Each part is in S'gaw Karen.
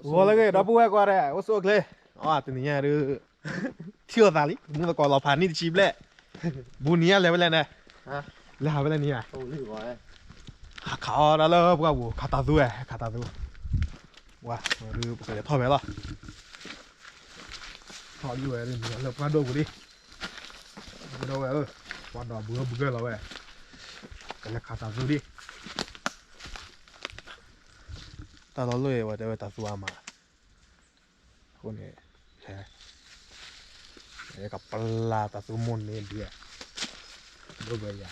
ဂီၤလၢအဂ့ၤ ဒီပုၢ်ဝဲၢ်ကိးဂၤဒဲး အိၣ်ဆူၣ်အိၣ်ချ့, အတနံၤညါဒုး ထံၣ်လိာ်သးလံ မုၢ်သကိးလီၤဖးနံၣ်တဆံဘျဲၣ်, ဘူးနံၤညါလဲၤဝဲလဲၣ်န့ၣ်, လဲၤဟးဝဲလဲၣ်နံၤညါ, ဟးခးအီၣ်ဒၣ်လၢပှၢ်ပူၤ ခးတၤသူဝဲ ခးတၤသူ, ဝဲဒုးပကလဲၤထီၣ်ဖဲလီၤ, ထီၣ်လံဝဲဒုးနံၤလၢပှၢ်ဒိၣ်ပူၤလံ, ဒီးဝဲဧၢ, ပှၤဒီးဘုဂၢဘုဂၢလီၤဝဲ, ကလဲၤခးတၤသူဒံး, တၢ်လီၢ်လၢအံၤ ဝဲတဲဝဲတၤသူအါမး, အဃိန့ၣ် ဟဲ ကပျၢ်တၤသူမိၢ်န့ၢ်ဒံး, ဒိၣ်ဘၢယၤ,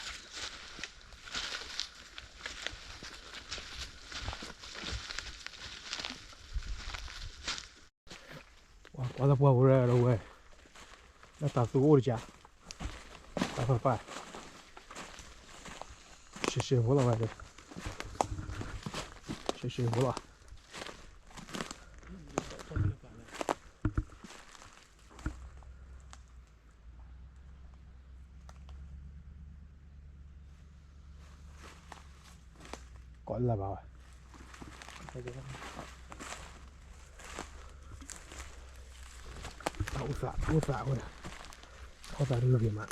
ကွၢ်လၢပှၢ်ပူၤဒီးဝဲ, လၢတၤသူကအိၣ်တကး, တၢ်ဖၢပၢ်, ရှဲရှဲဖိလီၤဝဲ, ရှဲရှဲဖိလီၤ. ကိးလၢဘၣ်ဝဲ, အိၣ်သး အိၣ်သးဝဲဒၣ်, ထီၣ်သးတဂ့ၤမး,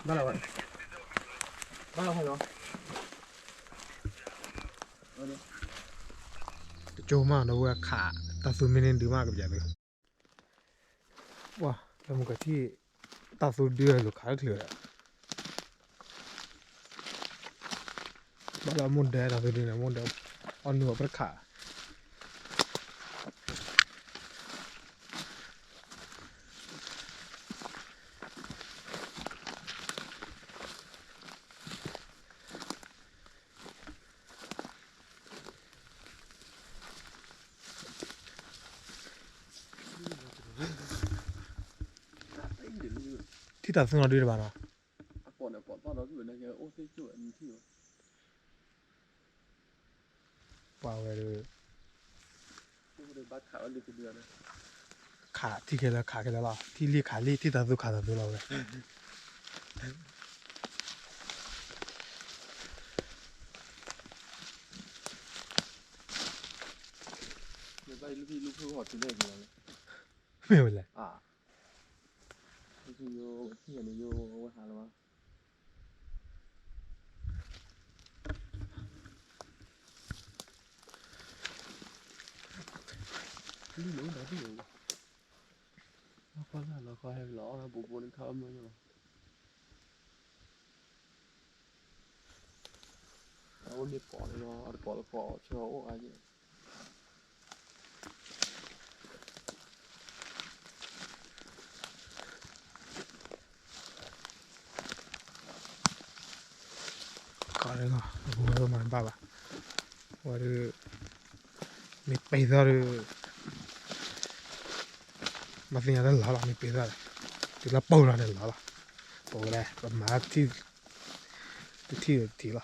ဘၣ်လီၤဝဲ, ဘၣ်လီၤဝဲလီၤ. တကၠိမးဒီးဝဲခး, တၢ်သူမ့ၢ်န့ၢ်ဒုးမးကပျးသု, ပှၤ လၢမုၢ်ကထံၣ်, တၢ်သူဒုးလိာ်ခးတချုးဒီး, ဘၣ်လၢမိၢ်ဒဲတၢ်သူဒုးန့ၣ် မိၢ်ဒဲ, အီၣ်နုာ်အီၤပတခး ထံၣ်တၢ်သူနီၤဒုတဘၣ်နီၤ, ပှၤဝဲဒုး, ခးထံၣ်ခဲလၢာ်ခးခဲလၢာ်လီၤ, ထံၣ်လံခးလံ ထံၣ်တၢ်သူခးတၢ်သူလီၤဝဲ. မ့ၢ်ဝဲလဲၣ်. လီၤခီလၢလီၤခီဟဲလီၤအီၣ်တၢ်ဘူးဘူးန့ၣ်ခါအမၢလီၤ. အအိၣ်န့ၣ်ကိးန့ၣ်လီၤ အတကိးလၢကိးဆၢအိၣ်အါယဲၢ် ခီလီၤ အဘူးဝဲမၤတဘၣ်ဘၣ် ဝဲဒုး မ့ၢ်ပှဲၤသီဒီး မၤသ့ၣ်ညါတလီၤလီၤ မ့ၢ်ပှဲၤသီဒီး တုၤလၢပိၢ်လီၤန့ၣ်လီၤလီၤ ပိၢ်ဝဲဒၣ် ပမၤထံၣ် တထံၣ်တထံၣ်လီၤ ထံၣ်အ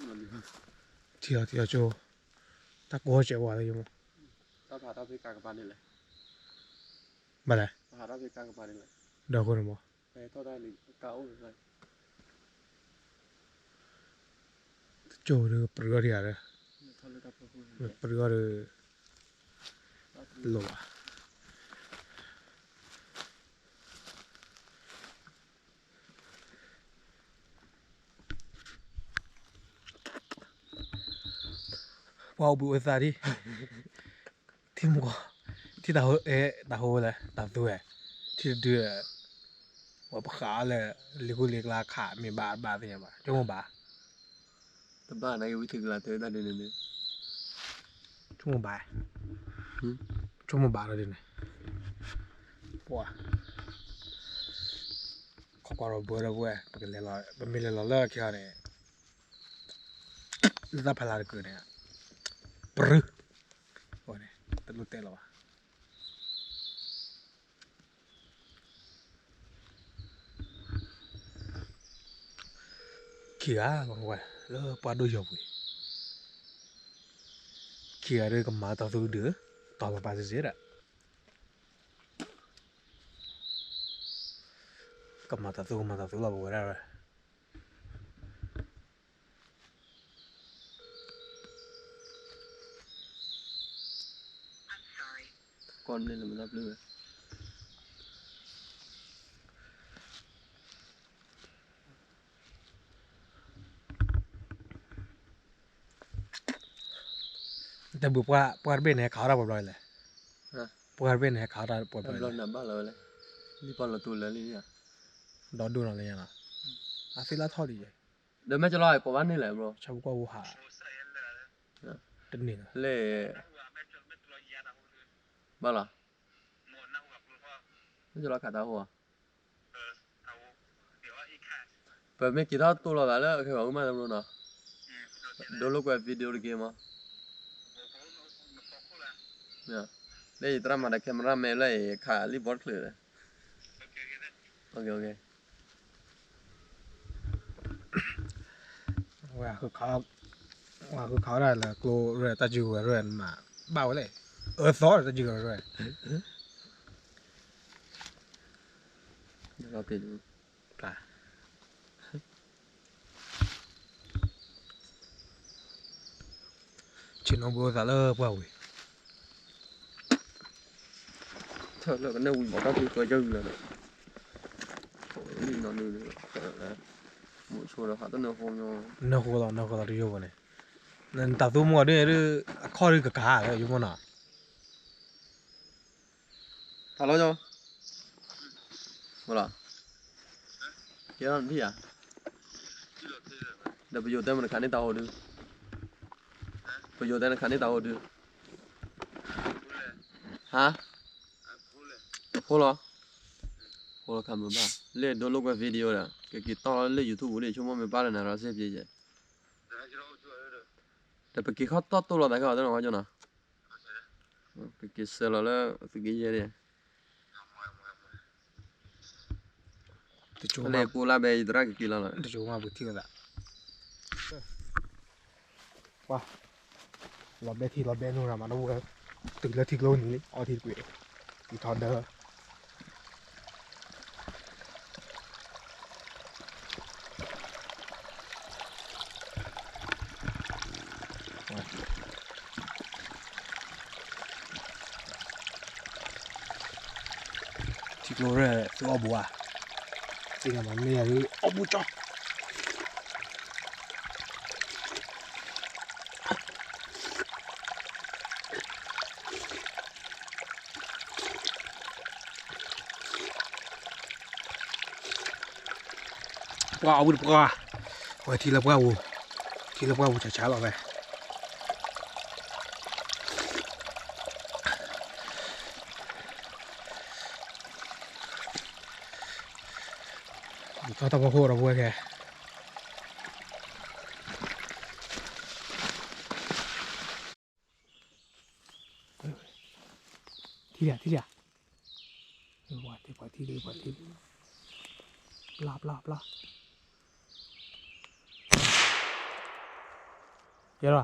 ီၤထံၣ်အီၤကၠိ တၢ်ကီစဲးဝါလၢယမိၢ် ဘၣ်လဲၣ် ဒီးဃိန့ၣ်မး တကၠိဒီးပြၢအီၤဒံးဧါဒီး ပြၢအီၤဒီး လိၣ်ဘၣ် ပှၤအိၣ်ဘှံးအိၣ်သါဒံး ထံမူကီၢ် ထံတၢ်ဟိ တၢ်ဟိဝဲလဲၣ် တၢ်သူဝဲ ထံတဒု ဝဲပဃာ်အီၤလၢ လံာ်ကူလံာ်ကျါခး မ့ၢ်ဘၣ်တဘၣ်သ့ၣ်ညါဘၣ် ဆိကမိၣ်ဘၣ် တဘၣ်န့ၣ် ဝံသးစူၤလၢတၢ်ဒ်န့ၣ်န့ၣ် ဆိကမိၣ်ဘၣ် ဆိကမိၣ်ဘၣ်လီၤဒ်န့ၣ် ပှၤ ခိးကွၢ်ဒီးဘၢဒီပုၢ်ဝဲၢ် ပကလဲၤလီၤ ပမ့ၢ်လဲၤလီၤလၢခံဂၤန့ၣ် လၢတၢ်ဖးလၢ်တကုာ်န့ၣ် ပြူၤ အဝဲန့ၣ် တလိၣ်တဲလီၤဘၣ် ခံဂၤလီၤဝဲ လၢပှၢ်ဒိၣ်ယီၤပူၤ ခံဂၤဒီးကမၤတၢ်သူဒုး တီၤလီၤပာ်စ့ၢ်စ့ၢ်ဒီး ကမၤတၢ်သူ ကမၤတၢ်သူလီၤပဝဲဒၣ်ဝဲ ကီၢ်န့ၣ်လၢမနုၤပျုၢ်ဝဲ တၢ်ဘုပှၢ် ပှၢ်တဘ့ၣ်န့ၣ် ဟဲခးအီၣ်တၢ်ပှဲၤဘျီလဲၣ်, ပှၢ်တဘ့ၣ်န့ၣ် ဟဲခးအီၣ်တၢ်ပှဲၤဘျီ လၢနဘၣ်လီၤဝဲလဲၣ်, လံၣ်ပီၣ်လီၤတူၢ်လၢလံၣ်ယါ, ဒီဒိၣ်နီၤလၢညါနီၤ, အသ့ၣ်လၢထီၣ်ဒံးယဲ, ဒီးမဲာ်ကလီၤ ကိးဘၣ်န့ၣ်လဲၣ် ဘျီ ဆၣ်ဖိကီၢ်ဖိဟး တန့ၢ်လီၤ, လၢ ဘၣ်လီၤ, မဲာ်ကလီၤခးတၢ်ဟိၣ်ဧါ ပမ့ၢ်က့ၤထီၣ်တိၢ်လီၤသးလၢအခဲဂီၤဝံၤမးတဘျီနီၤ, ဒိလိာ်ကွဲ video တက့ၢ်မး, လၢယသရၣ်မၤဒီး camera man လၢယခး လံၣ်ဘီတချုးဒီး, ဝဲဃုခးဝဲဒၣ်လၢကျိ ရဲၣ် တၢ်စုကဝဲၤရဲၣ်မး, ဘၣ်ဝဲလဲၣ်, အၢသီဒီးတၢ်စုကဝဲၤရဲၣ် ဆ့ၣ်နီၤဘှံးအိၣ်သးလၢပှၢ်ဝံၤ, ထၢၣ်လၢကနဲၣ်ဝံၤဘီၣ်တၢ်ဖုဃၢယၢ်လၢာ်ဒီး, နၢ်ဃိလီၤ နၢ်ဃိလီၤတယိဘၣ်န့ၣ်, နတၢ်သူမူအီၤဒ်န့ၣ်ဒ်, အခီၣ်ဒ်ကကၤလၢယမိၢ်နီၤ ဟဲလီၤ, ဝဲလီၤ, ကဲထီၣ်နထံၣ်ဧါ, ဒီးပယိၤတဲမ့ၢ်နခးန့ၢ်တၢ်ဟိၣ်ဒု, ပယိၤတဲနခးန့ၢ်တၢ်ဟိၣ်ဒု, ဟါ, ဖိလီၤ, ဖိလီၤခးမုာ်ဘၣ်, လၢဒိလိာ်ကွဲ video ဒီး ကက့ၤတီၢ်လီၤလၢ YouTube ပူၤန့ၣ် ဆိကမိၣ်မ့ၢ်ပၢ်လၢနၤဒီးစ့ၢ်ကီးယဲၢ် ဒီးပက့ၤခီတီၢ်တိၢ်လီၤသးခဲအီၤတနီၤဝဲကၠီနီၤ, ကက့ၤစဲးလီၤလၢသုးက့ယဲၢ်ဒၣ်, တကိးမးပူၤထံၣ်လီၤ, တကိးမးပူၤထံၣ်လီၤသး, ပှၤ, လီၤဘဲထံလီၤဘဲနိရၤမး ဒီပုၢ်ဝဲၢ်, တုၤလၢထံကျိနံၤလံ အီထံတကွံာ်, တံၤထီၣ်ဒၢ ထံကျိရဲၣ်သုးအီၣ်ဘူးဧါ, သ့ၣ်ညါမးမ့ၢ်ယၤဒ်အီၣ်ဘူးကၠီ, ပှၤအီၣ်ဘူးတပှၢ်, ဝဲထံလၢပှၢ်ပူၤ, ထံလၢပှၢ်ပူၤဆးဆးလီၤဝဲ ထီၣ်တၢ်ဖီခိၣ်ဒီပုၢ်ဝဲၢ်ခဲ ထံၣ်လံ ထံၣ်လံ, ပှၤထံၣ်လံ ပှၤထံၣ်လံ, ပျၢ် ပျၢ် ပျၢ်, ကဲလီ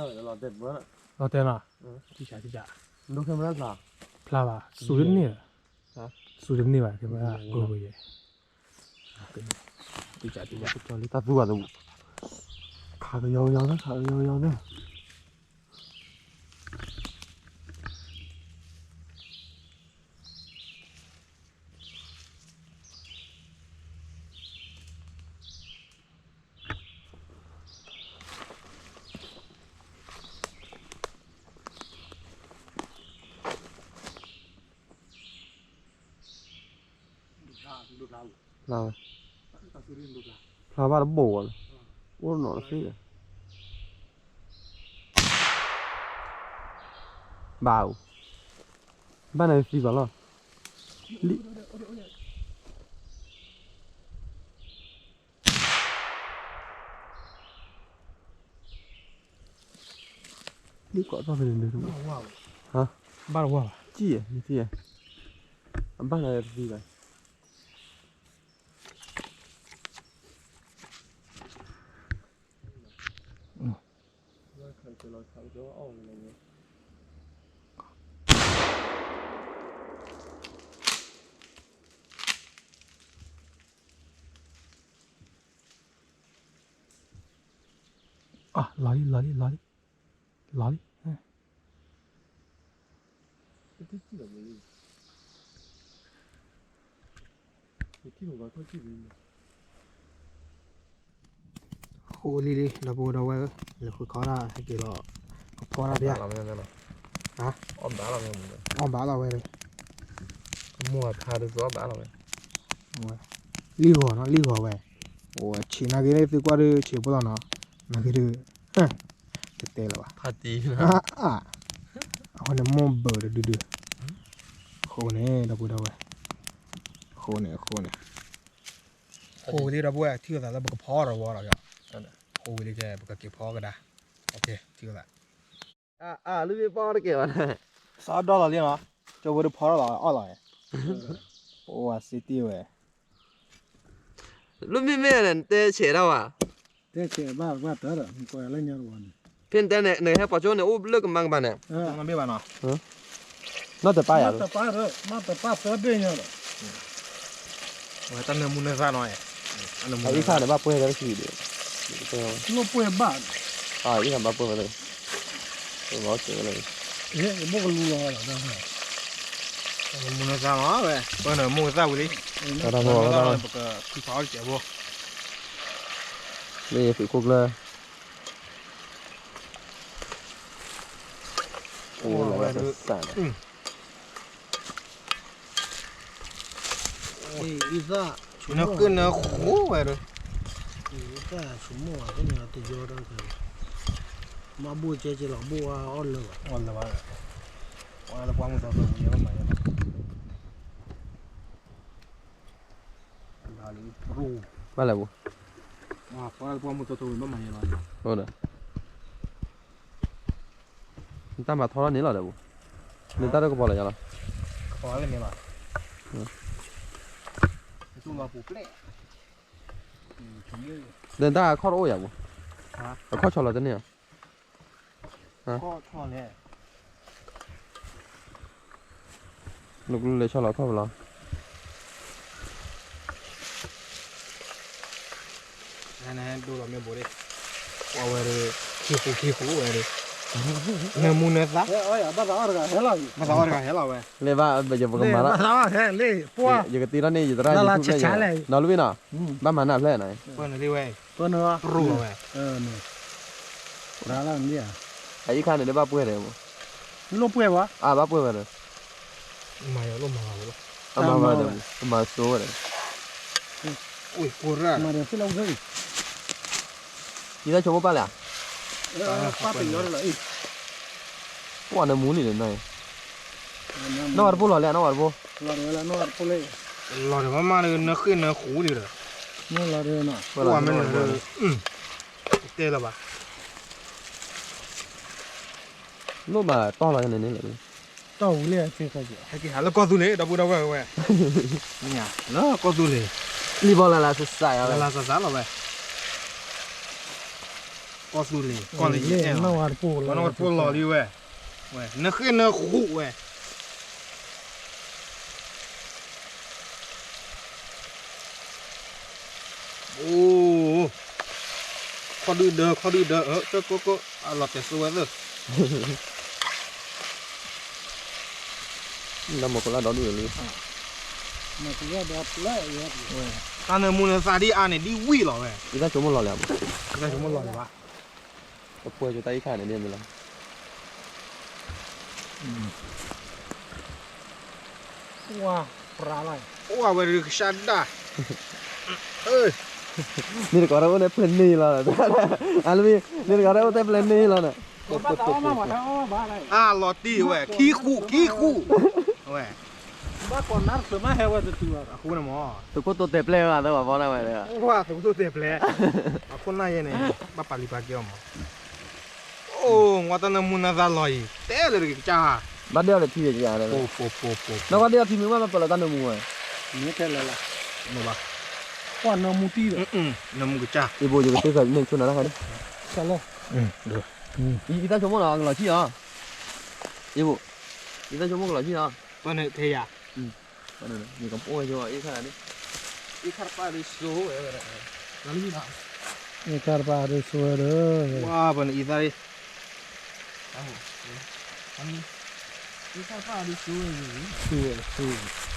ၤ, လီၤတဲာ်နီၤ, ထံၣ်စး ထံၣ်စး, ဖျါဘၣ် စူတန့ၢ်ဘၣ်, စူတန့ၢ်ဘၣ် camera ကိးကိးယဲၢ် တၢ်သူဘၣ်သး, ခးကယီကယီသၢ ခးကယီကယီသၢ. ဖျါဝဲ, ဖျါဘၣ်တဘိၣ်ဝဲ, အိၣ်နီၤတသ့ဒီး, ဘၣ်အိၣ်, ဘၣ်န့ၣ်သံဘၣ်လီၤ, လံ လံကိးထီၣ်ဖဲန့ၣ်ဒုး, ဟါ, ဘၣ်တဝါဘၣ်, ကံၣ်ယဲၢ်, အဘၣ်နၤတသံဘၣ်. လီၤလံ လီၤလံ လီၤလံ လီၤလံ. ဃိလံလံ ဒီပုၢ်ဝဲၢ်ဧၢ, လဲၤဃုခီဒၣ်ဟဲက့ၤလီၤ, ကဖီဒၣ်ပျၢ်, အီၣ်ဘၣ်လီၤဝဲ, မိၢ်ဖးဒုးအီၣ်ဘၣ်လီၤဝဲ, လံဂီၤနီၤ လံဂီၤဝဲ, အိၣ်ဆံးနာ်က့ၤသုကွၢ်ဒုးဆံးဖိလီၤနီၤ, နာ်က့ၤဒုး တတဲလၢၤဘၣ်, အဃိန့ၣ်မိၢ်ဘၢၣ်တဒုဒု, အဃိန့ၣ် ဒီပုၢ်ဝဲၢ်, အဃိန့ၣ် အဃိန့ၣ် ဃိလံ ဒီပုၢ်ဝဲၢ် ထံၣ်လိာ်သးလၢပကဖီတဝီလီၤ, ဃိဝံၤလံ ပကက့ၤဖီကဒါ, ထံၣ်လိာ်သး, အလုၢ်ဘ့ၣ်ပီၣ်တကဲဘၣ်, စီဒီၣ်လီၤလံနီၤ, ကၠိဖိတဖီထီၣ်လီၤအီၣ်လီၤ, အိၣ်ဝဲစ့တ့ၢ်ဝဲ, လုၢ်မ့ၢ်မ့ၢ်န့ၣ် နတဲဆဲးဒၣ်ဝဲ, တဲဆဲးဘၣ်ဘၣ်တၢ်ဒီး နကွၢ်လၢညါတဝီန့ၣ်, ဖဲနတဲန့ၣ် နဟဲပိာ်ကၠိန့ၣ် အိၣ်လၢကမါကမါန့ၣ်, မ့ၢ်ဘၣ်နီၤ နီၢ်တပၢ်ယၤ, မ့ၢ်တပၢ်သၢဘ့ၣ်ညါဒီး, ဝဲတၢ်နၢမူနၢသၣ်နီၤ, အံၤခါန့ၣ်ဘၣ်ပှဲၤလၢခံဒီး, လိၣ်ပှဲၤဘၣ်, အံၤခါဘၣ်ပှဲၤဝဲလၢ, ဘၣ်ကလူလီၤ, နၢမူနၢသၣ်နီၤဝဲ, ပနၢမူနၢသၣ်ဝံၤလံ, ပကဖံးဖးအီၣ်တစဲးဖိ, လၢယသုးခိၣ်ကျၢၢ် အိၣ်ဝဲဒၣ်, နဃ့နဃိဝဲဒၣ်, ဆိကမိၣ်ဘၣ်န့ၣ်တယီတၢ်, မ့ၢ်ဘိၣ်ကဲကဲလီၤ ဘိၣ်အီၣ်လၢၤဘၣ်, အီၣ်လၢၤဘၣ်, ပှၤလၢပှၢ်မုၢ်သီသီမံၤယဲဘၣ်မၤယဲလီၤ, ဘၣ်လဲၣ်ပူၤ, ပှၤလၢပှၢ်မုၢ်သီသီမံၤဘၣ်မၤယဲလီၤ, နတၢ်မၤထီထီၣ်န့ၣ်လီၤဒီးပူၤ, နတၢ်တကပီၤလၢယၤလီၤ, ကပီၤလၢမ့ၢ်လီၤ, နတၢ်အခီၣ်တအိၣ်ယၤပူၤ, အခီၣ်ဆီလီၤတန့ၢ်ဧါ, နကလဲၤဆီလီၤအခီၣ်ဖဲလီၤ နဒိလီၤမ့ၢ်ဘိးဒ့, ကွၢ်ဝဲဒီး, ခံဃူခံဃူဝဲဒီး, နၢမူနၢသၣ်, ဘၣ်သးအီၣ်တဂၤဟဲလီၤ, ဘၣ်သးအီၣ်တဂၤဟဲလီၤဝဲ, လၢဘၣ်ယပကမၤလီၤ, ယကတ့ထီၣ်န့ၣ် ယသရၣ်ယထူၣ်ဖျဲၣ်ညါ, နီၢ်လူဘ့ၣ်နီၤ, ဘၣ်မၤနၢ်ဖျဲၣ်နီၤ, အံၤခါန့ၣ်ဒ်ဘၣ်ပှဲၤဒီး, လိၣ်ပှဲၤဘၣ်, အဘၣ်ပှဲၤဝဲဒီး, အမၤမၤဒီး, အမၤစိဝဲဒီး, ယသးဆိကမိၣ်ပၢ်လဲၣ်, ပှၤနၢမူလံဒီး, နီၢ်ဝဲတဖိလီၤလဲၣ်, နီၢ်ဝဲတဖိ, လီၤဒီးမးမးဒီး နဃ့ၢ်နဃူလံဒီး, ပှၤမ့ၢ်လီၤဒီး, တဲလၢၤဘၣ် လိၣ်ဘၣ်တီၢ်လီၤန့ၣ်န့ၣ်လီၤ, တီၢ်ဝံၤလံ, ဟဲက့ၤဟးလၢကီၢ်သူလ့ၤ ဒီပုၢ်ဒီဝဲၢ်ဝဲ, လၢကီၢ်သူလ့ၤ, လံဘီလၢ်လၢ်စးစး, လၢ်လၢ်စးစးလီၤဝဲ, ကီၢ်သူလ့ၤ ကီၢ်လၢယအဲၣ်လီၤ, နီၢ်ဝဲတဖိလီၤလံဝဲ, ဝဲ နဃ့ၢ်နဃူဝဲ အိၣ်, ခီၣ်ဒုၣ်ဒၢ ခီၣ်ဒုၣ်ဒၢ အၢ ကၢၢ်ကိၢ်ကိၢ် အလီၤတဲာ်စိဝဲသၢ, လၢမိၢ်ကလၢဒီဒူၣ်လံ, တၢ်နၢမူနၢသၣ်ဒ်အါန့ၣ် ဒ်ဝံၣ်လီၤဝဲ, ယတၢ်ဆိကမိၣ်လီၤလံ, ယတၢ်ဆိကမိၣ်လီၤလံဘၣ်, ပပှဲၤကၠိတၢ်အံၤခါန့ၣ်န့ၣ်မ့ၢ်လီၤ အိၣ်ဝဲဒၣ်ကစၢ်ဒၣ်, မ့ၢ်တကိးတၢ်အိၣ်ထဲပျဲၢ်န့ၣ်လီၤ, အလမ့ၢ် မ့ၢ်တကိးတၢ်အိၣ်ထဲပျဲၢ်န့ၣ်လီၤန့ၣ်, အလီၤတံၢ်ဝဲ ခံဃူ ခံဃူ, ဝဲ, ဘၣ်ကိးနါတချုးမးဟဲဝဲတတုၤဘၣ် အဃိန့ၣ်မး သုးခိၣ်တိတဲာ်ပျဲၢ်ဝဲသၢဘၣ်ဖီဒၣ်ဝဲ သုးခိၣ်တိတဲာ်ပျဲၢ် အခိၣ်နၢ်ယဲန့ၣ် ဘၣ်ပာ်လံၤပာ်က့ၤအီၤမး အိၣ် ဝါတၢ်နၢမူနၢသးလီၤအံၤ တဲလၢတက့ၤကစၢ် ဘၣ်ဒ့ၣ်အီၤဒီးထံယဲၢ်ကယၤ နကွၢ်ဒ့ၣ်အီၤထံမ့ၢ်ဝဲမ့ၢ်ပလီၤတၢ်နၢမူဝဲ မ့ၢ်ထဲလဲၣ်လီၤ မ့ၢ်ဘၣ် ကွၢ်နၢမူတံၢ်ဒီး နၢမူကစၢ် အံၤဘိ ယကသ့ခါန့ၣ်ဆိနၤတခါန့ၣ် ကလီၤ အံၤတၢ်ဆိကမိၣ်လီၤ ကလီၤဆံၣ်အီၤ အံၤဘိ အံၤတၢ်ဆိကမိၣ်ကလီၤဆံၣ်အီၤ ပှၤန့ၣ်ထဲယၤ ယကပိၢ်ဝဲဆိအ့ၣ်ခါန့ၣ် အ့ၣ်ခါတပၣ်ဒုးစိဝဲဝဲဒၣ် အ့ၣ်ခါတပၣ်ဒုးစိဝဲဒီး ဝါပှၤန့ၣ်အံၤသၣ် အံၤခါတပၣ်ဒုးစိဝဲ စိဝဲ စိဝဲ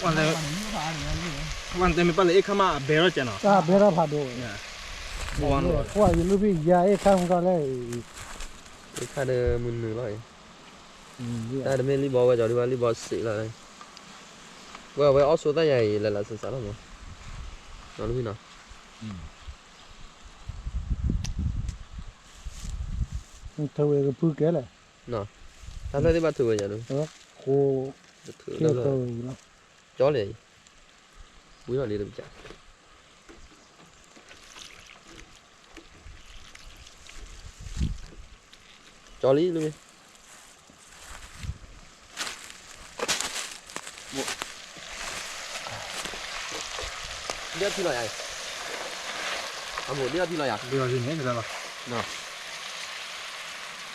ဝဲတဲမ့ၢ်ပၣ်လၢအ့ၣ်ခါမးအဘဲထီၣ်ကဲနီၤ တၢ်ဘဲထီၣ်ဖးဒိၣ်ဝဲ ကွၢ်ယလူၤဖံးယၤအ့ၣ်ခါမူကီၢ်လဲၣ် အ့ၣ်ခါဒီးမုၢ်နုာ်လီၤအံၤ တၢ်တမ့ၢ်လံၣ်ဘီဝဲကီၤဒုးဘၣ်လံၣ်ဘီစံးလီၤ ဝဲအဝဲအီၣ်ဆိသၣ်ယၤအံၤ လဲၤလီၤစၢ်စၢ်လီၤမး နီၤလူၤဖံးနီၤ ထုးဝဲကဖုကဲလဲၣ် တၢ်လၢသ့ၣ်ဘၣ်ထုးဝဲယၤဒုး ဃိ ထုးလၢ ကၠီလဲၣ် ဝံၤလီၤလံတပစၢ် ကၠီလံလံ ဒ်ထံလီၤယၤ အမိၢ်ဒ်ထံလီၤယၤ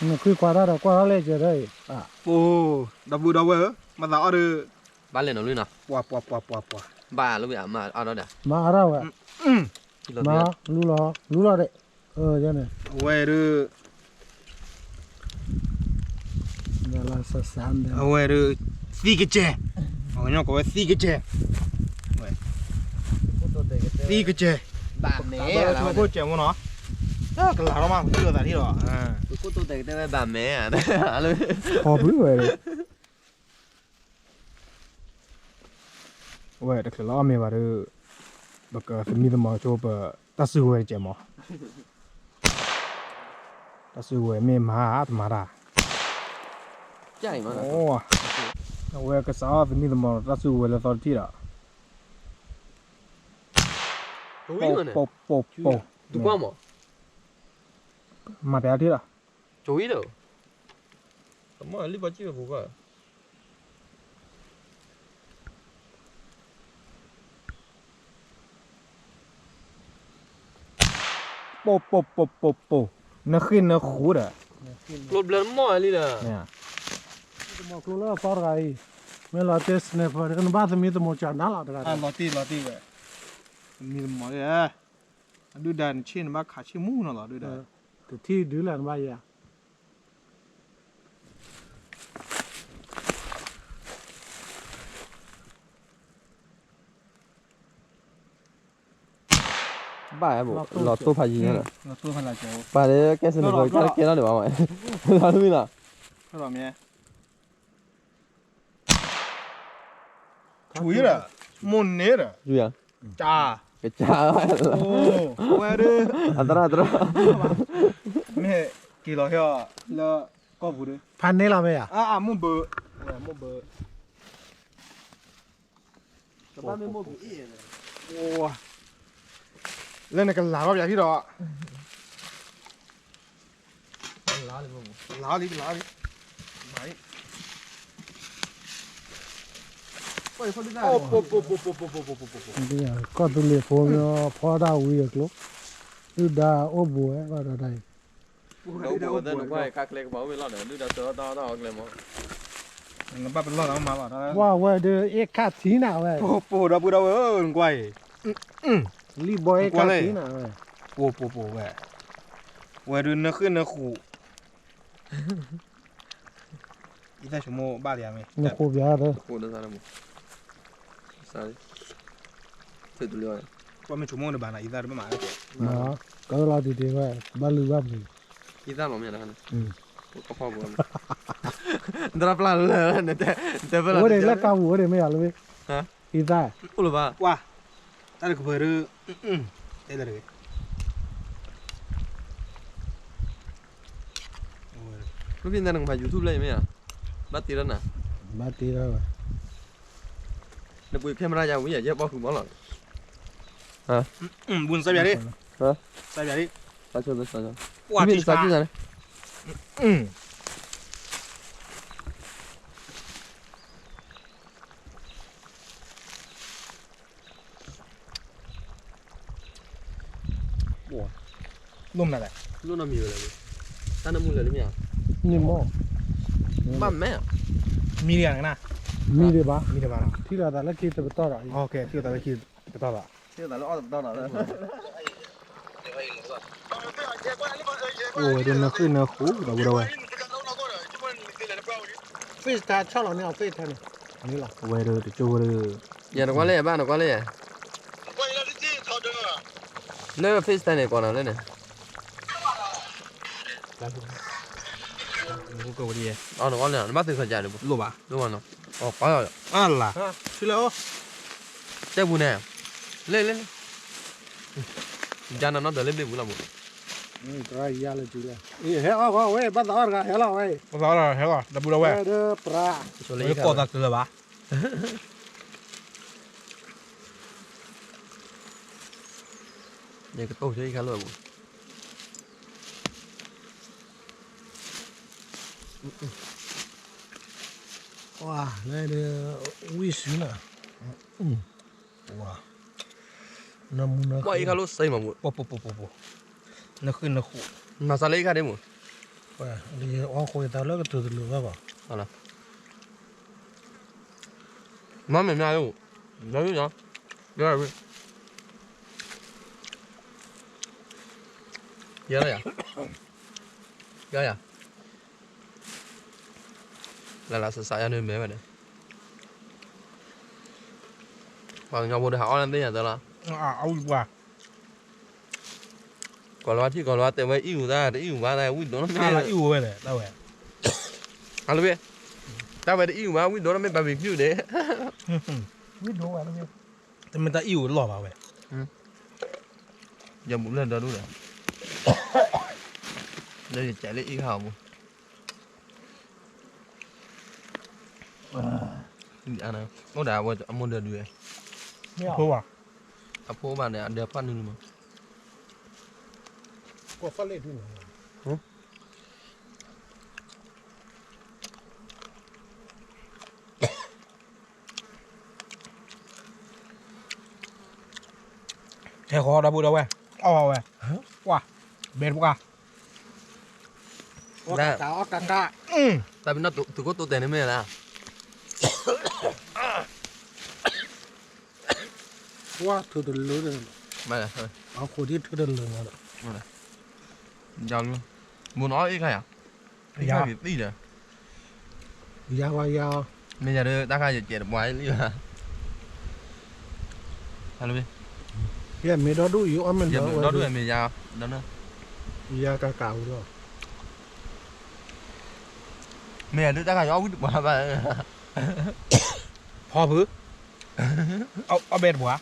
နခွံခွါတၢ်ဒီးကွၢ်ထီၣ်လဲၣ်ကဲဒီးအံၤ အိၣ် ဒီပုၢ်ဒီဝဲၢ်ဧၢ မၤသးအီၣ်ဒီး ဘၣ်လဲၣ်နီၤလံနီၤ ပှၤပှၤပှၤပှၤပှၤ ဘၣ်လၢဝံၤအမၤအါထီၣ်ဒီး မၤအါထီၣ်ဝဲ လူလီၤ လူလီၤဒီး အဝဲဒုး အဝဲဒုး သံကစဲး ပှၤကညီကိးဝဲသံကစဲး သံကစဲး ဘၣ်မဲ ကလၤထီၣ်မး ပသံလိာ်သးထံၣ်ဒီး သုးခိၣ်တိတဲာ်ကတဲဝဲဘၣ်မဲ ခီဖုဝဲ အဝဲတချုးလၢအီၣ်မ့ၤဘၣ်ဒီး ပကသမံသမိးဆိပတၢ်စုကဝဲၤတကဲးမး တၢ်စုကဝဲၤမ့ၢ်မၤတမၤတၢ် အဝဲကစးအီၣ်သမံသမိးတၢ်စုကဝဲၤလၢသီတထံၣ်ဒီး ပိာ်ပိာ်ပိာ်ပိာ် မၤပျးထံၣ်ဒီး ကမၣ်လံပှၤကံၣ်ဝဲပူၤကီၢ် ပိာ်ပိာ်ပိာ်ပိာ်ပိာ် နဃ့နဃူဒီး ကျိဘျၢမီၢ်လံဒီး သမီၤကျိလၢအသီတဂၤအံၤ မ့ၢ်လီၤတဲ sniper နဘၣ်သမံသမိးကနၤလီၤတဂၤ လီၤတံၢ်လီၤတံၢ်ဝဲ သမံသမိးလံ အဒုၣ်ဒါနဆ့ၣ်နဘၣ်ခးဆ့ၣ်မူနီၤလီၤဒုၣ်ဒါ တထံၣ်ဒုးလၢနဘၣ်ယၤ ဘၣ်ဘိ လီၤတိၢ်ဖးယံၤညါဒီး ပှၤလၢကဲစနကီၢ်တၢ်တကဲထီၣ်ဒံးဘၣ်မး လီၤတမံၤလီၤ ဆူယဒီး မိၢ်န့ၣ်ဒီး ကစၢ် ကစၢ် ဝဲဒၣ် အသရၣ်သရၣ် မ့ၢ်က့ၤလီၤဟဲအီၤလၢကီၢ်ပူၤဒီး ဖးန့ၢ်လီၤမ့ၢ်ဧါ အမိၢ်ဘၢ မိၢ်ဘၢ ကဘၣ်မ့ၢ်မိၢ်ဘၢအံၤ လၢနကလၤထီၣ်ပၠးဖံဒီး လၤလံ လၤလံ မၤအံၤ ကီၢ်သူလ့ၤဖိမ့ၢ်ဖီဒၣ်ဝံၤအကျိ ဒုၣ်ဒါအိၣ်ဘူးဝဲဘၣ်ဒီးတၢ်အံၤ ဒ်အိၣ်ဘူးဝဲသ့ၣ်နကွၢ်ခါကျဲကပၤအိၣ်မ့ၢ်လီၤဒီး ဒုၣ်ဒါစၢၤတၢ်အီၣ်တၢ်အီကျဲမး နဘၣ်ပလီၢ်လီၤမးလီၤ ကွၢ်ဝဲဒုးအ့ၣ်ခၣ်ထံနၤဝဲ ပိာ်ပိာ်ဒီပုၢ်ဒီဝဲၢ်ဧၢ နကွၢ်အံၤ လံၣ်ဘီအ့ၣ်ခၣ်ထံနၤဝဲ ပိာ်ပိာ်ပိာ်ဝဲ ဝဲဒုးနဃ့ၢ်နဃူး အံသၣ်ဆိကမိၣ်ဘၣ်လံဧါမ့ၢ် နဃူးပၠးသၢ ဃူးဒီးသၣ်လၢမူ စၢ် ထုးတလၢ ကွၢ်မ့ၢ်ဆိကမိၣ်နဘၣ်နၤ အံသၣ်တဘၣ်မး ကလီၤတံၢ်တံၢ်ဝဲ ဘၣ်လုၢ်ဘၣ်ပှ့ၤ အံသၣ်မးမ့ၢ်ဒၣ် ကဖီပူၤ နတရၣ်ပျၢ်လၢ နတဲ နတဲဖဲလီၤ အိၣ်ဒံးလၢကါပူၤအိၣ်ဒံးမ့ၢ်ယၤလၢဝ့ၢ် ဟါ အံသၣ်, အိၣ်လၢၤဘၣ်, ကွၢ်, တၢ်တကပၤဒုး, တဲတၢ်တဂ့ၤ, မ့ၢ်ဖဲန့ၣ်နကမၤ YouTube လၢအံၤမ့ၢ်ဧါ, ဘၣ်တ့ထီၣ်နၤ, ဘၣ်တ့ထီၣ်ဘၣ်, နပှ့ၤ camera ယၤဝံၤယၤ ယဲၢ်ဘီၣ်ဃုာ်မီၢ်လီၤ, ဘူးနစါဘၣ်ဒ့, စါဘၣ်ဒ့, မ့ၢ်နစါဘၣ်န့ၣ် လိၣ်မနုၤလဲၣ်, လိၣ်နီတမံၤဝဲလဲၣ်, တၢ်နၢမူလဲၣ်လၢမ့ၢ်ဧါ, န့ၣ်မ့ၢ်, ဘၣ်မဲာ်, မံဒံးဧါ, မံဒံးဘၣ်, မံဒံးဘၣ်, ထံၣ်လိာ်သးလၢခံတပတီၢ်ဒီး, ထံၣ်လိာ်သးလၢခံတပတီၢ်ဒီး, ထံၣ်လိာ်သးလၢအီၣ်တပတီၢ်ဒီး, အိၣ်ဝဲဒၣ်နဃ့ၢ်နဃိးဒီပုၢ်ဒီဝဲၢ်, FaceTime ဆီၣ်လီၤန့ၢ်အီၤ FaceTime န့ၣ်, မ့ၢ်လီၤ, အဝဲဒၣ်တကၠိဝဲဒၣ်, ယတကွၢ်လၢယဘၣ် နကွၢ်လၢယ, လၢ FaceTime န့ၣ် ကိးနၤလၢန့ၣ်, နကွၢ်လၢ, နဘၣ်သုးခီၣ်ကၢ်န့ၣ်, လိၣ်ဘၣ်, လိၣ်ဘၣ်နီၤ, အလါ, တဲပူၤန့ၣ်, လၢလၢလၢ, ယၤနနီၢ်ဒီးလၢဘ့ၣ်ပူၤလီၤဘိ, ဟဲအီၣ်ဝဲ, ဘၣ်သးအီၣ်တဂၤဟဲလီၤဝဲ, ဘၣ်သးအီၣ်တဂၤဟဲလီၤ ဒီပုၢ်ဒီဝဲၢ်, ပရၤ, ကိးသးကျၢၤလၢၤဘၣ် ယကတိၢ်ဆိယခါလိၣ်ဘၣ်, ဝါ, လၢဒၣ်, ဝံၣ်စုနၤ, ဝါ, နမူနခ, အံၤခါလိၣ်စ့မးဘိ, နဃ့ၢ်နဃိး, မၤစၢၤလၢအံၤခါဒ့မး, အီၣ်ဃိးယသးလၢကထုးတလၢာ်ဘၣ်ဘၣ် မ့ၢ်မ့ၢ်မ့ၢ်, ယၤ, ယၤ, လၢလၢစးစးယၤန့ၣ်မဲာ်ဝဲန့ၣ်, ပှၤကညီဖိဒီးဟးအီၣ်လၢသ့ၣ်ညါသၢလီၤ, ကီၤလၤဝါထံၣ်ကီၤလၤဝါတဲဝဲအံၣ်အူသၣ် တအံၣ်အူဘၣ်သၣ် ဝံၣ်ဒိၣ်နီတမ့ၢ်, အံၣ်အူဝဲလဲၣ်, တၢ်ဝဲ, တၢ်ဝဲတအံၣ်အူဘၣ် ဝံၣ်ဒိၣ်နီတမ့ၢ် barbecue ဒ့, ဝံၣ်ဒိၣ်ဝဲ, တမ့ၢ်တၢ်အံၣ်အူလီၢ်ဘၣ်ဝဲ, ယဘူးလၢဒီဒူၣ်ဒီး, လၢယကဲးလၢအံၣ်ခါအီၤမူ အိၣ်ဒၣ်အမိၢ်ဒီးဒုး, အဖိဘၣ်န့ၣ် အဒဲးဖးနုာ်လီၤမး, ဟဲဃီဒီပုၢ်ဒီဝဲၢ်, အီၣ်ဝဲ, ကွၢ်, ဘဲတပှၢ်, အီၣ်ကးကး, တၢ်ပနီၣ်သုးခိၣ်တိတဲာ်န့ၣ်မ့ၢ်လၢ ကွၢ်ထုးတလၢ, အီၣ်ဃိးဒ်ထုးတလၢလီၤ, ဘိနအီၣ်အ့ၣ်ခါယၤ, အ့ၣ်ခါဂ့ၤသံဒီး, ယၤဝဲယၤ, မ့ၢ်ယၤဒီးတၢ်ခါယကဲးတပှၤလံဘၣ်, ဟဲလၢ, ယမ့ၢ်ဒီဒူၣ်ယအီၣ်မ့ၢ်လၢဝဲ, ဒီဒူၣ်မ့ၢ်ယၤ, ယၤကးကးဝံၤလီၤ, မ့ၢ်ယၤဒုးတၢ်ခါယအီၣ်ဝံၣ်တပှၤဘၣ်, ဖီဖု, အီၣ်ဘဲတပှၤ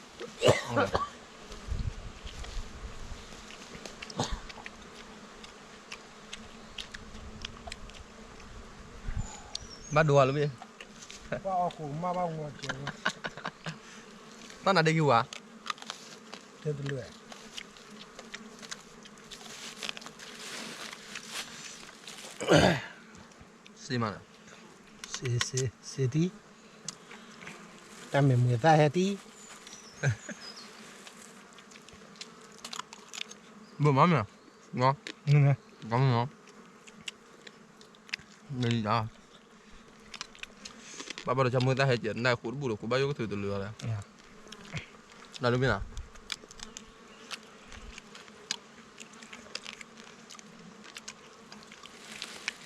ဘၣ်ဒိဝဲလၢမ့ၢ်, ဘၣ်နၤဒ့က့ၤဝဲ, စ့မး, စ့စ့စ့တံၢ်, တၢ်မ့ၢ်မုာ်သၣ်ဟဲတံၢ်, ဘၣ်မၤမ့ၢ်, ဘၣ်မၤ, ဘၣ်ဘၣ်ဒီးဆိကမိၣ်သၣ်ဟဲကဲး နၢ်ဃိးတဘူၣ်ဒီး ဃိးဘၣ်ယိၣ်ကထုးတလၢာ်လီၤ, နၢ်လၢမ့ၢ်နၤ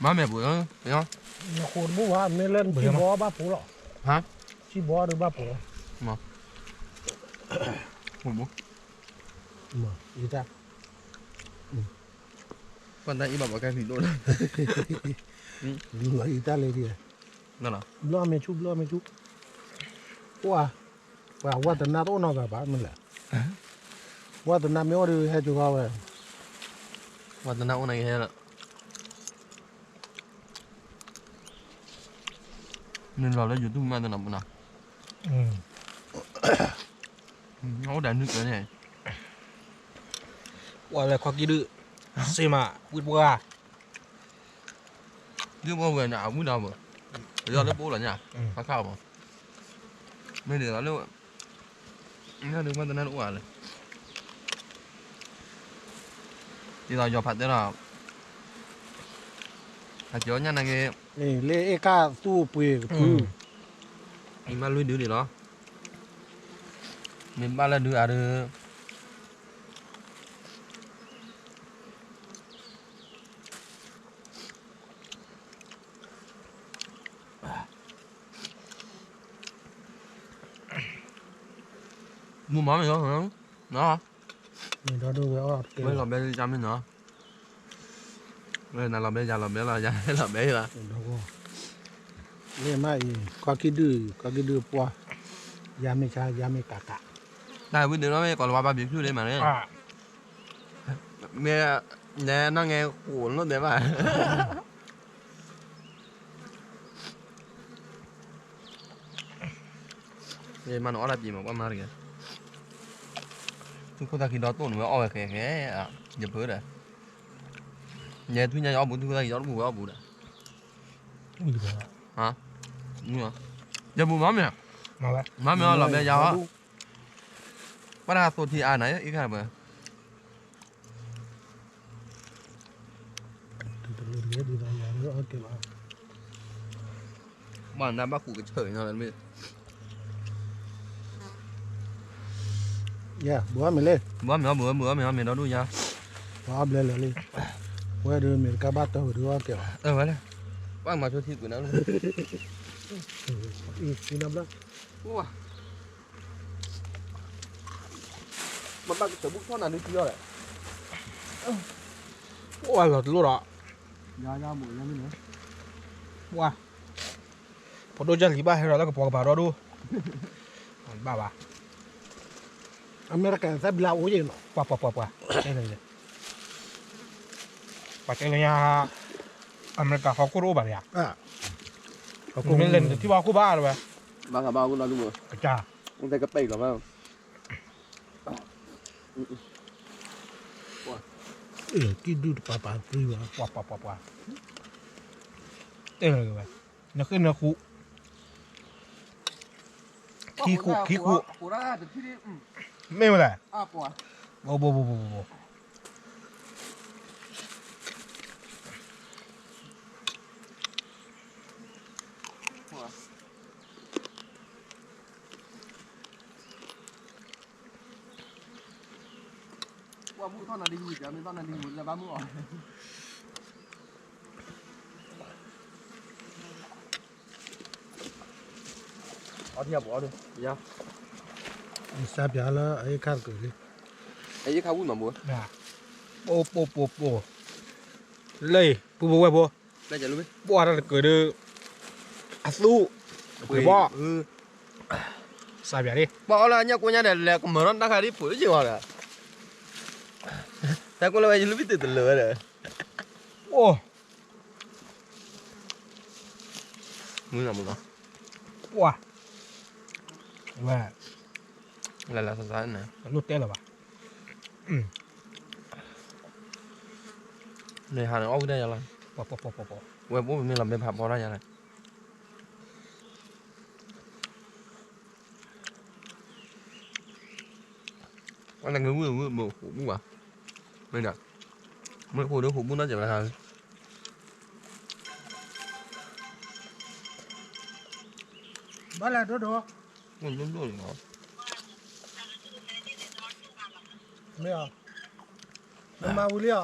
မၤမဲာ်ပူၤ, နဃိးတဘူၣ်ဘၣ် မ့ၢ်လၢနထံၣ်ဘီဘၣ်ပူၤလီၤ, ထံၣ်ဘီဒီးဘၣ်ပူၤလီၤ, မၤ, မၤ, အံသၣ်, ပှၤတၢ်အံၤဘၣ်ပှၤကဲဖံးဒိၣ်လီၤ, အံသၣ်လၢဒ်, ဘျီအမဲာ်ဆူၣ် ဘျီအမဲာ်ဆူၣ်, ကွၢ် ပှၤဝါသနာတအိၣ်နီတဂၤဘၣ်မ့ၢ်လဲၣ်, ဝါသနာမ့ၢ်အိၣ်ဒီးဟဲက့ၤဃီဝဲ, ဝါသနာအိၣ်န့ၣ်ကဟဲလီၤ, နလီၤလၢ YouTube မးသနီၤပနီၤ, အိၣ်ဒီးနုၢ်ကၢန့ၣ်, ပှၤလဲၤခီကံဒုၣ်, စ့မး ဝံၣ်ပှၢ် ဒ်ပှၤဝဲန့ၣ် အဝံၣ်ဒီးဘၣ်, ပယီၤလၢပအိၣ်လီၤညါ, ခါခါဘၣ်, မ့ၢ်ဒ်သိးလၢ, ညါဒုးမ့ၢ်တနၢ်တအိၣ်ဧါလဲၣ်, ဒ်သိးယီၤဖးတဲလီၤ, အကၠီညါနာ်က့ၤ, လၢအဲၣ်ကၢ်သူၣ်ပှ့ၤကဖု, မ့ၢ်ဘၣ်လွံၢ်ဒုန့ၣ်လီၤ, မ့ၢ်ဘၣ်လၢဒုအါဒုး မုၢ်မီၤမ့ၢ်လီၤ, မ့ၢ်ဒီဒိၣ်ဝဲအီၣ်တကဲ, ဝဲလီၤဘဲယါမ့ၢ်နီၤ, ဝဲနၤလီၤဘဲယၤလီၤဘဲလီၤ ယၤလီၤဘဲလီၤ, လၢမ့ၢ်အံၤ ခီကံဒုၣ် ခီကံဒုၣ်ပှၢ်, ယါမ့ၢ်ဆါ ယါမ့ၢ်ကးကး, တၢ်ဝံၤဒုးနီၤ မ့ၢ်ကီးလီၤဝါဘါဘံဖြူလံမးန့ၣ်, မ့ၢ်, နဲနီၢ်ငဲၤဃိးလိၣ်ဒဲးဘၣ် မ့ၢ်နအီၣ်တၢ်ပံၤမး ကွၢ်မၤတဂ့ၤ, သူၣ်ခိၣ်သၣ်ခံဒီတိၣ်န့ၣ် ဝဲအီၣ်ဝဲဃဲဃဲ, ယဖုဒီး, ယဲၢ်ထူၣ်ညါယအီၣ်ဘူး သူၣ်ခိၣ်သၣ်ခံယအီၣ်တဘူးဝဲအီၣ်ဘူးဒီး, ယဘူးမးမ့ၢ်, မၤမ့ၢ်အီၣ်လီၤဘဲယါဟီ, ပှၤတၢ်သိၣ်ထံအါနၤ အံၤခါပှဲၤ ဘၣ်နၤဘၣ်ဃူကဆၢၣ်ညီလၢမ့ၢ်, ယဘူးမ့ၢ်လၢ, ဘူးမ့ၢ်အီၣ်ဘူး ဘူးမ့ၢ်အီၣ်မ့ၢ်ဒီဒူၣ်ယါ, ပှၤအီၣ်ဘျဲလၢာ်လံ, ဝဲဒၣ်မ့ၢ်တကါဘၣ်တၢ်ဝဲဒၣ်အီၣ်ကဲဘၣ်, အၢဝဲလဲၣ်, ပှၤမၤဆိထံကွံာ်နၤလၢ, နဘျီ မ့ၢ်ဘၣ်ကတၢၢ်ဘူးထီၣ်နၤဒုးကံအီၤလဲၣ်, အိၣ်လီၤတလိၣ်ဒီး, ယါယါမိၢ်ယါမ့ၢ်န့ၣ်, ပှၤ, ဖိဒိၣ်ကၢ်လံၤဘၣ်ဟဲဒီးလၢကပီၤကပၤဒီဒိၣ်, ဘၣ်ဘၣ်, အမဲရကၤသးဘျါအိၣ်ယဲၢ်နီၤ, ပှၤပှၤပှၤပှၤ, ပှၤတဲလၢညါ, အမဲရကၤဟီၣ်ခိၣ်တအိၣ်ဘၣ်ယါ, မ့ၢ်လဲၤနတထံၣ်ဘၣ်ဟီၣ်ခိၣ်ဘၣ်တဝဲ, ဘၣ်ဘၣ်အိၣ်လီၤဒုး, ကစၢ်, အိၣ်တဲကပဲၢ်လီၤဘၣ် ကံၣ်ဒုၣ်တပၤပၤသံဘၣ်, ပှၤပှၤပှၤပှၤ, တဲလၢဝဲ, နဃ့နဃူ, ခံဃူ, ခံဃူ, မ့ၢ်ဝဲလဲၣ်, ဘိဘိဘိဘိဘိဘိ ပှၤမုၣ်ထီၣ်နၤဒ်မုၢ်ကမ့ၢ်ထီၣ်နၤဒ်မုၢ်လၢဘၣ်မုၢ်အီၤ, အီထံအပူၤအီဒီး, ယစါပၠးလၢအအ့ၣ်ခါတကၢၢ်လံ, အအ့ၣ်ခါဝံၣ်မးဘိ, ပိပိပိပိ, လၢအံၤ ပူဖိဝဲၢ်ဖိ, ပှၤတၢ်တကၢၢ်ဒီး, အသူၣ်, ပှ့ၤဘီၣ်, စါပၠးလံ, ပှၤအီၣ်လၢအညၣ်ကိညါဒီး လဲၤကမၢၢ်ထီၣ်တၢ်ခါဒ်ဖိလၢယဂီၢ်ဒီး, တၢ်ကွၢ်လၢဝဲယလူၤဘံၣ်တုၤတလၢာ်ဝဲဒီး, အိၣ် မုၢ်လီၤမုၢ်လီၤ, ပှၤ, ဝဲ, လၢလၢသးသးန့ၣ်, လိၣ်တဲလၢၤဘၣ်, န့ၣ်ဟးန့ၣ်အီၣ်ဝံၣ်တၢ်ယါလီၤ, ပှၤပှၤပှၤပှၤပှၤ, ဝဲပအိၣ်ပမ့ၢ်လီၤမ့ၢ်ဖးဖီတၢ်ယါလီၤ အနကဝံၣ်ဝံၣ်မ့ၢ်ဃိးဘူၣ်ဘၣ်, မ့ၢ်ဒၣ်, မ့ၢ်ဃိးဒီးဃိးဘူၣ်နီၢ်စဲးဝဲခါ, ဘၣ်လဲၣ်ဒိၣ်ဒိၣ်, မ့ၢ်အီၤ, မ့ၢ်မၤဝံၤလံအီၤ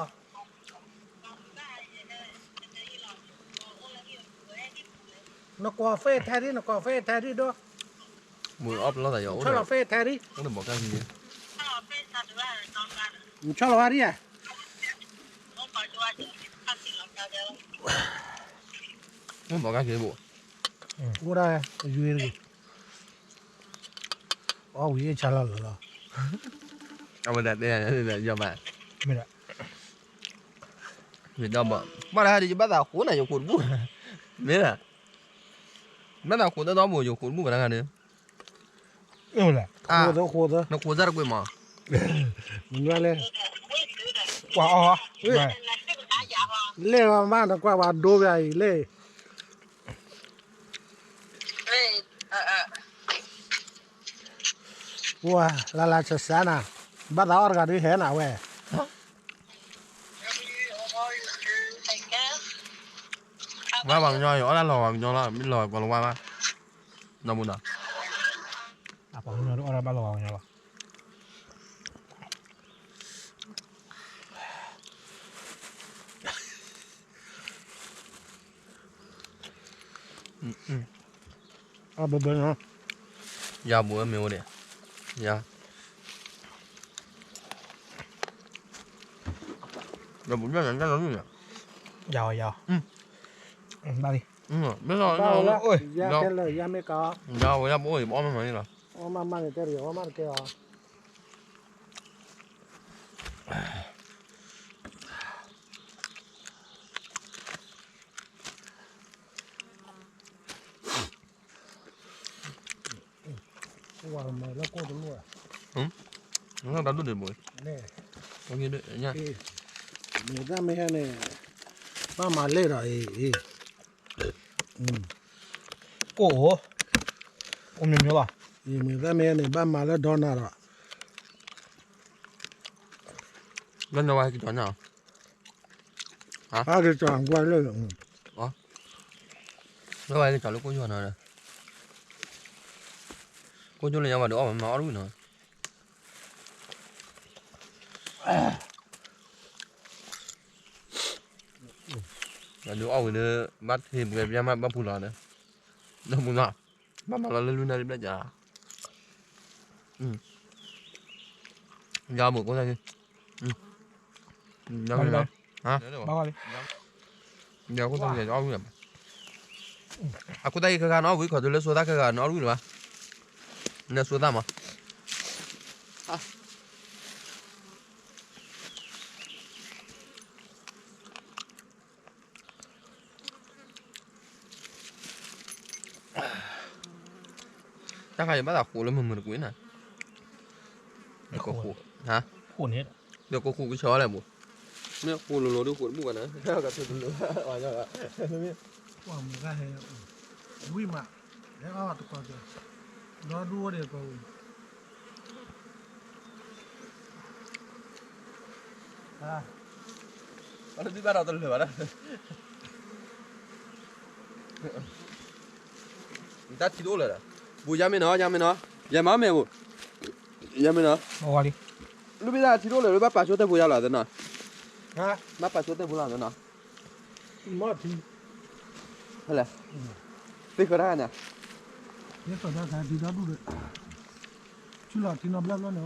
နကွၢ်ဖဲထဲဒ် နကွၢ်ဖဲထဲဒ်ဒီး, မုၢ်အီၣ်ပလီၢ်သးယီၤအိၣ်ဒီး, ဆီၣ်လီၤဖဲထဲဒ်, အိၣ်ဒီးဘီးကၢ်ကံ, နဆီၣ်လီၤဝဲဒ်ဧါ, အိၣ်ဘီးကၢ်ကံဘိ, အိၣ်ဒၣ်ယွၤတဂ့ၤ, အီၣ်ဝံၤအ့ၣ်ဆါလီၤလီၤလီၤ. အဝဲဒၣ်တဲယၤ, မ့ၢ်ဒီး, မ့ၢ်ဒီးဘၣ်, ဘၣ်တဟါဒီး ယဘၣ်သးဃိးနၤ ယဃိးတဘူၣ်, မ့ၢ်ဒီး, ဘၣ်သးဃိးတၢ်ဒီဘိ ယဃိးတဘူၣ်ဘၣ်တဂၤန့ၣ်, နဃိးစၢ်တကွံာ်မး, လဲၤ, ကွၢ်အီၣ်, လဲၤမး နကွၢ်ပှၤဒိပျၤအံၤလဲၣ်. ဝဲ လၢ်လၢ်ဆၢဆၢနၤ, ဘၣ်သးအီၣ်တဂၤဒုးဟဲနၤဝဲ, ဝဲပှၤကညီအံၤ အီၣ်တၢ်လီၤပှၤကညီလီၤ, မ့ၢ်လီၤပှၤလီၤဝါဘၣ်, နီၢ်မူနီၤ, အပှၤကညီဒုးအီၣ်တၢ်ဘၣ်လီၤပှၤကညီလီၤ. အဘၣ်ဘၣ်နီၤ, ယၤဘိးမ့ၢ်အိၣ်န့ၣ်, ယၤ, ယၤ, ဘၣ်လံ, ယၤဝဲယၤဘိးအိၣ်န့ၣ် ပအီၣ်မးမးန့ၣ်လီၤ, အီၣ်မးမးန့ၣ်တဲတဂ့ၤ, အီၣ်မးတကဲအီၤ. ဝဲမၤလၢကိၣ်တလိၣ်, တၢ်ဒိၣ်ဒံးဘိး, မ့ၢ်တၢ်မ့ၢ်ဟဲန့ၣ်, ဘၣ်မၤလဲၣ်ဒီးအံၤ, ကိၣ်အိၣ်, အိၣ်မ့ၢ်မ့ၢ်လီၤ, မ့ၢ်တၢ်မ့ၢ်ဟဲန့ၣ် ဘၣ်မၤလၢဒီနၤဒီး, ဘၣ်နဝဲက့ၤကၠီညါ, ဟါ, က့ၤကၠီကွၢ်လၢ, လၢဝဲက့ၤကၠီလၢကိၣ်ယိၣ်နီၤ, ကိၣ်ယိၣ်လၢညါဝဲဒီးအီၣ်မးမးအီၣ်တဝံၤနီၤ, ဒုးအီၣ်ဝံၤဒီး ဘၣ်ထံၣ်ပှဲၤပျၢ်မးဘၣ်ပူၤလီၤဒီး, ဒီးပူၤနီၤ, ဘၣ်မၤလီၤလၢလွံၢ်နၣ်ရံၣ်ဘျဲၣ်ကၠး, ယၤဘိးကိၣ်သၣ်, ယၤ, ယၤကိၣ်သၣ်ယၤအီၣ်ဝံၤ, အကိၣ်သၣ်ယၤခဲခါနအီၣ်ဝံၤ, ခီၣ်တုၤလၢစိသၣ်ခဲခါနအီၣ်ဝံၤလၢၤဘၣ်, နစိသၣ်မး တၢ်ခါယဘၣ်သးဃိးလၢမုာ်မုာ်တကွံာ်နၤ, ဃိး, ဃိးန့ၣ်, ဒီးကိးဃိးကဆၢလၢဘိး, မ့ၢ်ဃိးလိၤလိၤဒုးဃိးတဘူၣ်ဘၣ်နၤ, ကထၢၣ်တလိၤ, ဝံၤမး, ဟဲအီၣ်တကီၢ်, ဒီဒူၣ်ဝဲဒၣ်ပှၤဝံၤ ဘၣ်ဒီးတလၢာ်ဘၣ်ဒီး, တၢ်ထံတအိၣ်လၢၤဒီး, ဘူးယါမ့ၢ်နီၤ, ယါမ့ၢ်နီၤ, ယါမ့ၢ်နီၤ, ယါမ့ၢ်နီၤ, လူၤဘၣ်တၢ်ထံတအိၣ်လၢၤ လၢဘၣ်ပာ်ဆိတၢ်ပူၤယါလီၤသနီၤ, ဘၣ်ပာ်ဆိတၢ်ပူၤလီၤသနီၤ, မ့ၢ်ထံ, ဟဲလဲၣ်, သ့ၣ်ဃၢၤတၢ်ခါန့ၣ်, သ့ၣ်ဃၢၤတၢ်ခါထံဒီဒူၣ်ဒီး, ဆူလီၤထံနီတဘျီဘျီန့ၣ်,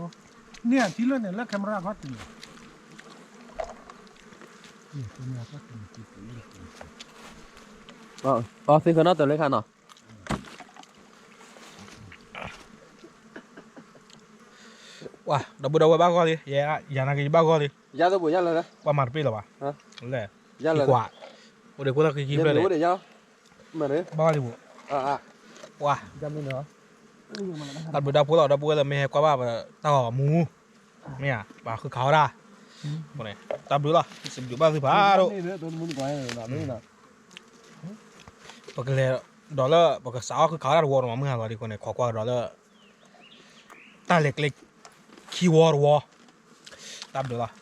န့ၢ်အထံလၢန့ၣ် လၢ camera ခီၣ်ထံးန့ၣ်, အသ့ၣ်ဃၢၤနီၣ်တၢၤလၢခါနီၤ, ပှၤ ဒီပုၢ်ဒီဝဲၢ်ဘၣ်ဂီၢ်လံ, ယၤနာ်က့ၤယဘၣ်ဂီၢ်လံ, ယၤသ့ၣ်ပူၤယါလၢ, ပှၤမၤတပ့ၢ်လၢၤဘၣ်, လဲၣ်, ယကွၢ်, အိၣ်ဒံးကိၣ်သၣ်ခံခံဖျၢၣ်န့ၣ်, ဘၣ်ဂီၢ်လံပူၤ, ပှၤ, တၢ်ဘျုးတၢ်ဖှိၣ်လီၤ ဒီပုၢ်ဝဲၢ်လၢမ့ၢ်ဟဲကွၢ်ဘၣ်ပတၢ်ဂီၤမူ, မ့ၢ်ဧါ, ပှၤဃုခးဝဲဒၣ်, တၢ်ဘျုးလီၤ, စံးဘျုးဘၣ်သုဖးဒိၣ် ပကလဲၤဒီးလၢ ပကစးအီၣ်ဃုခးဝဲဒၣ်တဝီတမး မုၢ်ဟါလီၤဒ်အဃိန့ၣ် ခိးကွၢ်ကဒီးလၢ တၢ်လဲၤကျဲခံဝီတဝီ, တၢ်ဘျုးလီၤ.